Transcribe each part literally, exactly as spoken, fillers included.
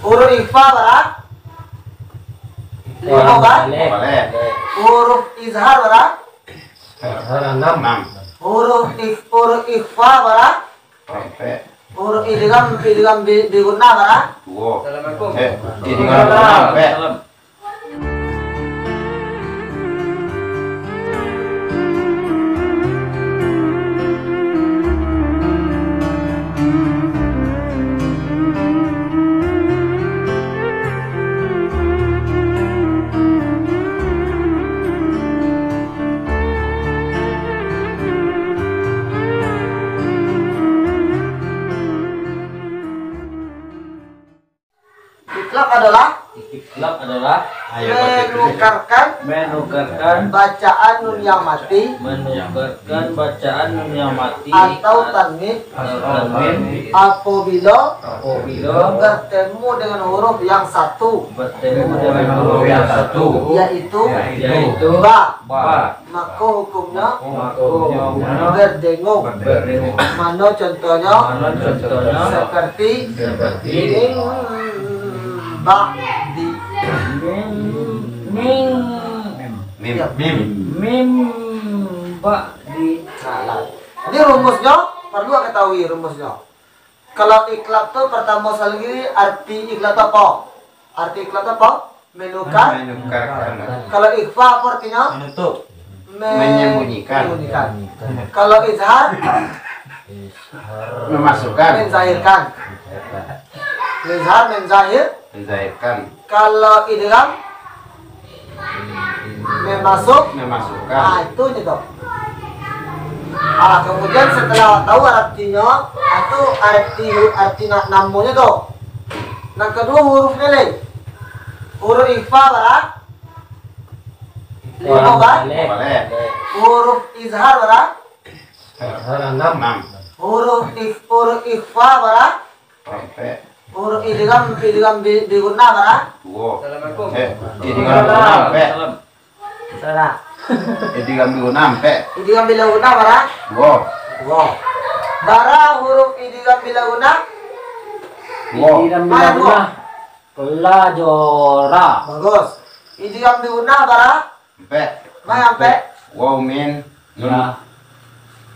Huruf ikhfa bara? Limo, kan? Limo. Huruf izhar bara? Izhar anam. Anam. Huruf ikh-, huruf ikhfa bara? Ampek. Huruf idgham, idgham bi-, bi gunnah bara? Duo. Assalamualaikum. Eh, idgham bi gunnah ampek. Salam. Iklab adalah? Iklab adalah? Menukarkan. Menukarkan. Bacaan nun yang mati. Menukarkan bacaan nun yang mati. Atau tanwin. Atau tanwin. Apabila. Apabila. Bertemu dengan huruf yang satu. Bertemu dengan huruf yang satu. Yaitu. Yaitu. Ba. Ba. Mako hukumnyo. Mako hukumnyo. Berdengung. Berdengung. Mano contohnyo? Mano contohnyo? Seperti. Seperti. Min ba'di. Min. Min. Mim. Yo. Mim. Mim ba'di. Nah, lah. Jadi rumusnyo, perlu ketahui rumusnyo. Kalau iklab tu pertamo sekali arti iklab tu apo? Arti iklab tu apo? Menukar. Menukarkan. Kalau ikhfa apo artinyo? Menutup. Me-, menyembunyikan. Menyembunyikan. Kalau izhar? Memasukkan. Menzahirkan. Izhar, menzahir. Menzahirkan. Kalau idgham? Memasuk. Memasukkan. Ah, itu je tu. Ah, kemudian setelah tahu artinyo, ah, tu arti, arti na-, namonyo tu. Nan kaduo hurufnyo lai. Huruf ikhfa bara? Limo, kan? Limo. Huruf izhar bara? Izhar anam. Anam. Huruf ikh-, huruf ikhfa bara? Ampek. Huruf idgham, idgham bi-, bi gunnah bara? Duo. Assalamualaikum. Eh, idgham bi gunnah ampek. Salam. Salah. Idgham bi gunnah ampek. Idgham bila gunnah bara? Duo. Duo. Bara huruf idgham bila gunnah? Duo. Idgham bila gunnah. Pelajaran. Bagus. Idgham bi gunnah bara? Ampek. Mai ampek. Waw mim nun. Ya.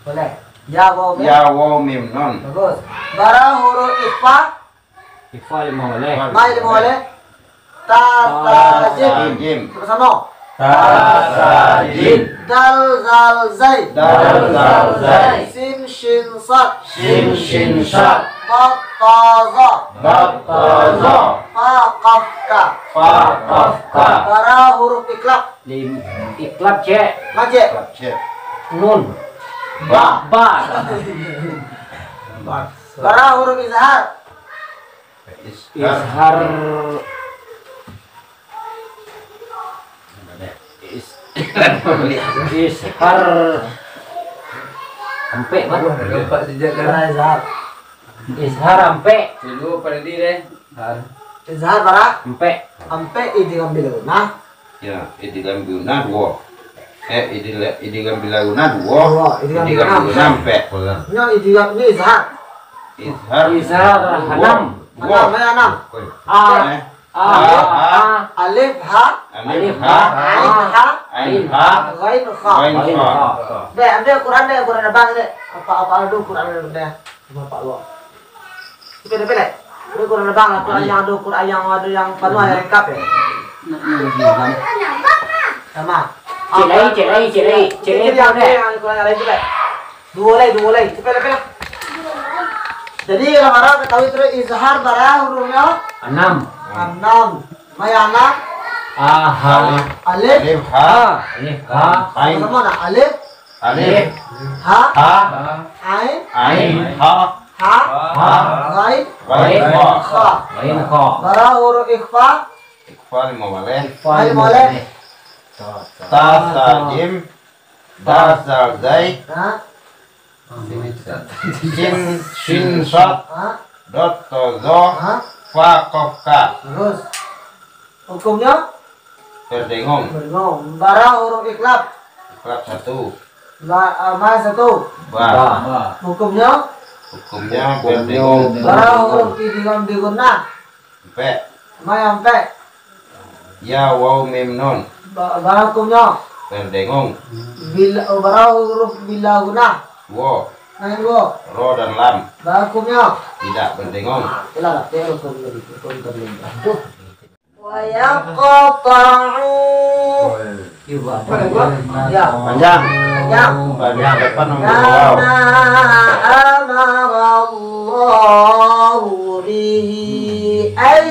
Boleh. Ya waw mim. Ya waw mim nun. Bagus. Bara huruf ikhfa? Ikhfa limo baleh. Mai limo baleh. Ta, ta, jim. Ta, jim. Sama-sama. Ta, ta, jim. Dal, zal, zai. Dal, zal, zai. Sin, shin, sad. Sin, shin, sad. Ba, ta, za. Ba, ta, za. Fa, qaf, ka. Fa, qaf, ka. Bara huruf iklab. Lim-, iklab, cek. Ma, cek. Iklab, cek. Nun. Ba. Ba. Ba. Bara huruf izhar. Izhar. Izhar. Is-, izhar. Ampek, Bang. Nampak sejak kan? Izhar. Izhar ampek. Dulu pada diri, eh. Har. Izhar bara? Ampek. Ampek idgham bila gunnah. Ya, idgham bi gunnah duo. Eh, idgham, idgham bila gunnah duo. Duo, idgham bila gunnah ampek. Nyo idgham ni izhar. Izhar. Izhar duo. Anam. Duo. Anam, ya, anam. A. Eh. A. A. Alif, ha. Alif, ha. Ain, ha. Ain, ha. Ghain, kha. Ghain, kha. Dek, ambil Quran dek, Quran abang dek. Apa, apa dulu Quran dek. Nampak luar. Cepet, cepet, cepet. Ini Quran abang lah, Quran yang ada, Quran yang ada yang penuh, yang lengkap ya. Sama. Cek lai, cek lai, cek lai, cek lai, cek lai, cek lai, cek lai. Duo lai, duo lai. Cepet, cepet lah. Jadi, kalau harap ketahui terus izhar bara hurufnya? Anam. Anam. Mai anam. Aha. Alif. Alif, ha. Alif, ha. Ain. Sama-sama nak? Alif. Alif. Ha. Ha. Ain. Ain. Ha. Ha. Ha. Ghain. Ghain. Kha. Ghain, kha. Bara huruf ikhfa. Ikhfa limo baleh. Ikhfa limo baleh. Ta, ta, jim. Ba, zal, zai. Ha. Sin, shin, sad. Ha. Dot, to, zo. Ha. Fa, qaf, ka. Terus. Hukumnya? Berdengung. Berdengung. Bara huruf iklab. Iklab satu. Ba, ah, ma satu. Ba. Ba. Hukumnya? Hukumnya berdengung. Bara huruf idgham bi gunnah. Ampek. Ma nan ampek? Ya, waw, mim, nun. Ba-, bara hukumnyo? Bardengong. Bil-, bara huruf bila gunah? Duo. Nan duo. Ro dan lam. Bara hukumnyo? Tidak bardengong. Itulah lah, hukum, hukum, hukum. Aduh. Wa yaqta'u. Panjang. Panjang. Panjang. Depan nunggu waw. Kama amarallahu bihi an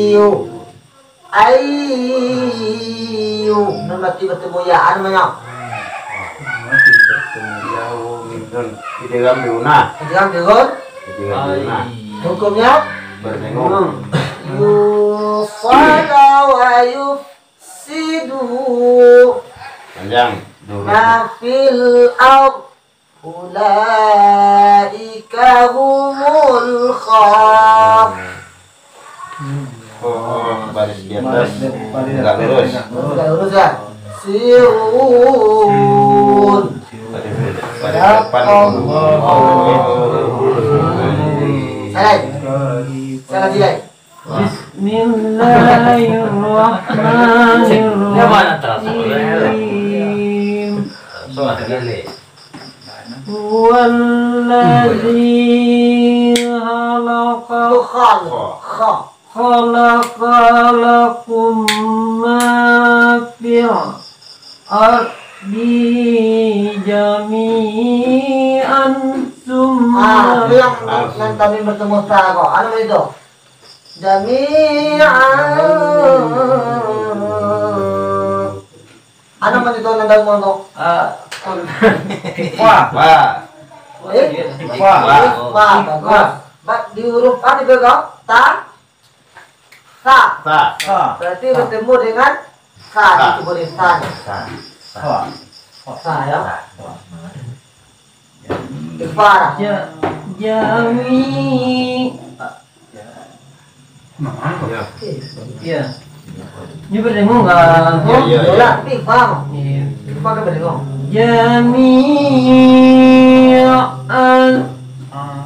yu-, an yu-, nan mati batemu ya, anu banyak. Mati batemu ya, oh, minun. Idgham bi gunah. Idgham bi gun-, Idgham bi gunah. Hukumnyo? Bardengong. Yusala wa yufsidu. Panjang. Duo. Ma fil ard. Ulaika humul khas. Oh, baris di atas. Baris di-, baris di atas. Tegak lurus. Tegak lurus, ya. Sirun. Baris, baris depan. Salah. Salah, salah. Bismillahirrahmanirrahim. Huwallazi khalaqa, kha, khalaqa lakum ma fil ardi jami'an tsumma. Ah, itu yang, yang tadi bertemu ta ko. Anu itu. Jami'an. Anu mah itu nan daun tu. Ah. Fa. Fa. Eh? Fa. Fa, bagus. Fa. Ba-, di huruf A dipegang, ta, sa. Sa. Sa. Berarti bertemu dengan sa, sa. Itu boleh sa ni. Sa. Sa. Sa. Sa, ya? Sa. Ikhfa. Ja-, jami. Ya. Ya. Ini berdengung, kan? Ya, ya, ya. Ikhfa. Iya. Ikhfa kan berdengung. Jami'an.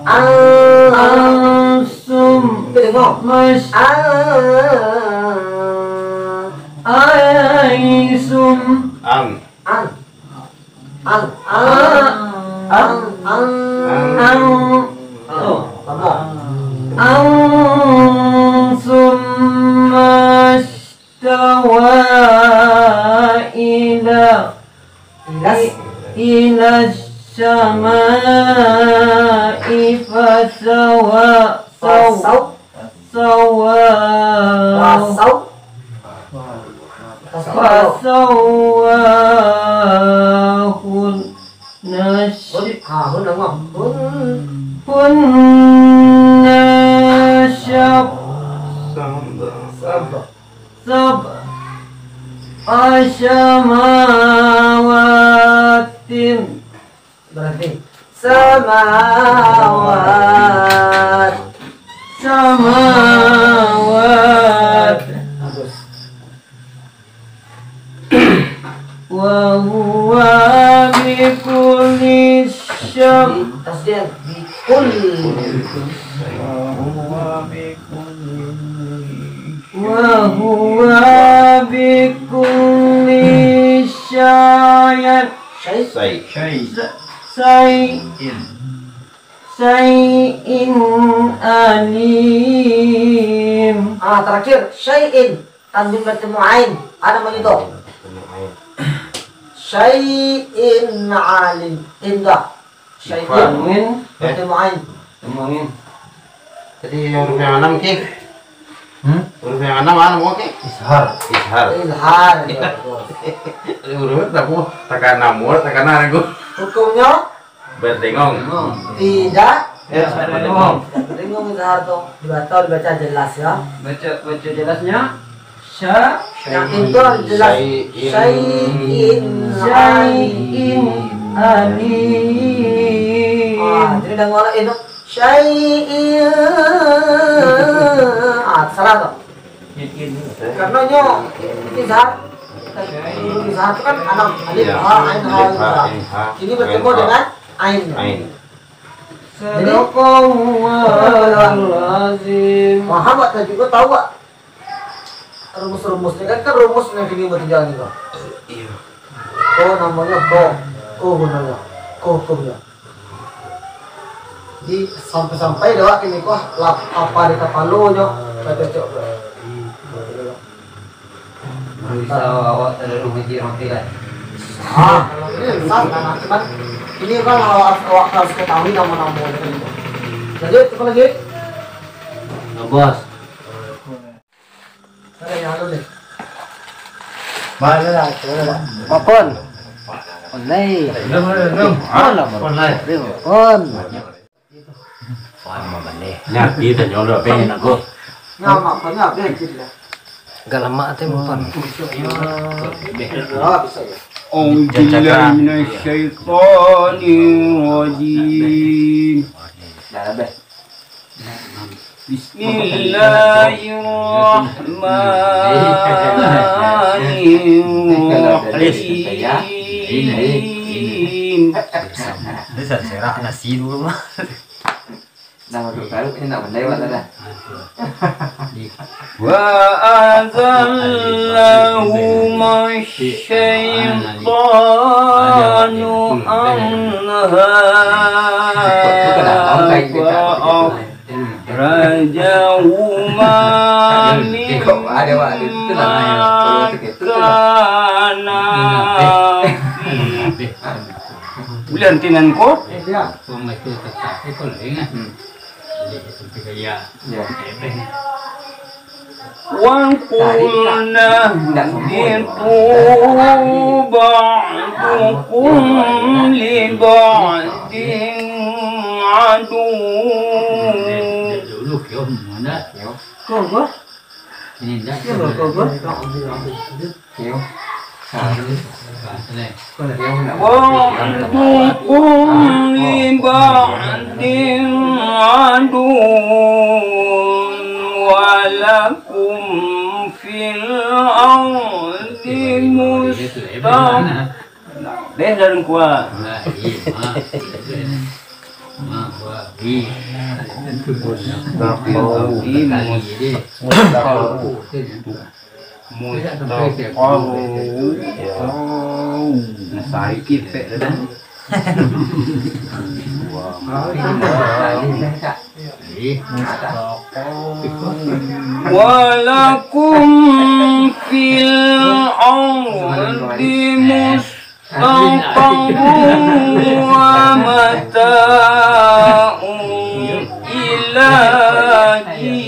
An. Ansum. Berdengung. Mas. An. Aisum. An. An. An. An. An. An. An. An. An. An. Summa stawa ila, ila sama'i fasawa. Saw. Saw. Sawa. Saw. Fasawwahunna sy-, hun, ah, hun, hun. Hunna syab-, sab'a samawatin. Berarti samawat. Samawat. Bagus. Wa huwa bikulli syai-, tasdid, bikulli. Wa huwa bikulli. Wa huwa bikulli syai-, Syai'. Syai'. Sa-, syai'in. Syai'in alim. Ah, terakhir, syai'in. Tanwin bertemu ain. Ada mah itu. Syai'in alim. Indah. Syai'in. Tanwin. Bertemu ain. Bertemu ain. Jadi huruf yang enam, Ki. Hmm? Huruf yang enam, anu, oke? Izhar. Izhar. Izhar, ya, betul. Jadi huruf tak mau, takana mulut, takana aku. Hukumnya? Berdengong. Tidak. Ya, berdengong. Berdengong izhar tu. Dibaca, dibaca jelas, ya. Baca, baca jelasnya. Sya-, yang itu jelas. Syai'in. Syai'in. Syai'in alim. Ah, jadi dah ngolak itu. Syai'in. Ah, salah tu. Karena nyo izhar. Izhar tu kan anak alif, ya, ha, ain, ha, alif, ha, ha. Ain, ha. Ini bertemu, ain, ha, dengan ain. Ain. Sadaqallahul azim. Paham tak tajuk ko, tahu tak? Rumus-rumusnyo kan, kan rumus nan kini batinjau ni ko. Iyo. Ko namonyo ko, ko gunonyo, ko hukumnyo. Jadi sampai-sampai dek awak kini ko lah apa di kapalonyo, kata cok. Bisa awak terlalu ngaji roti lah. Ah, ini sah, kan? Cuman ini kan awak, awak harus ketahui nama-namanya. Lanjut, apa lagi? Nah, bos. Ada yang anu nih. Mana lah, mana lah. Makon. Online. Belum, belum, belum. Alah, online. Makon. Wah, mah baleh. Nyapi tanyo lu, apa yang nak go? Nah, makanya habis lah. Agak lamak tu, Makon. Ah, bisa ya. أعوذ بالله من الشيطان الرجيم. Dah habis. بسم الله الرحمن الرحيم. Dia serak nasi dulu mah. Dah masuk taruh ni nak pandai buat dah. وأزلهما الشيطان عنها فأخرجهما مما كانا فيه. Bulan tinan ko? Iya. Pembaca tetap itu lah, ingat. Hmm. Jadi, itu saya. Iya. وقلنا اهبطوا بعضكم لبعض عدو. Dulu, kau mana? Kau apa? Ini ndak. Kau apa? Kau apa? Yo. بعضكم لبعض عدو ولكم في الأرض مستقر. Deh, dah kuat. Mustaqarru. Mustaqarru. Mustaqarru. Nah, sakit pek dah. ولكم في الأرض مستقر ومتاع إلى حين.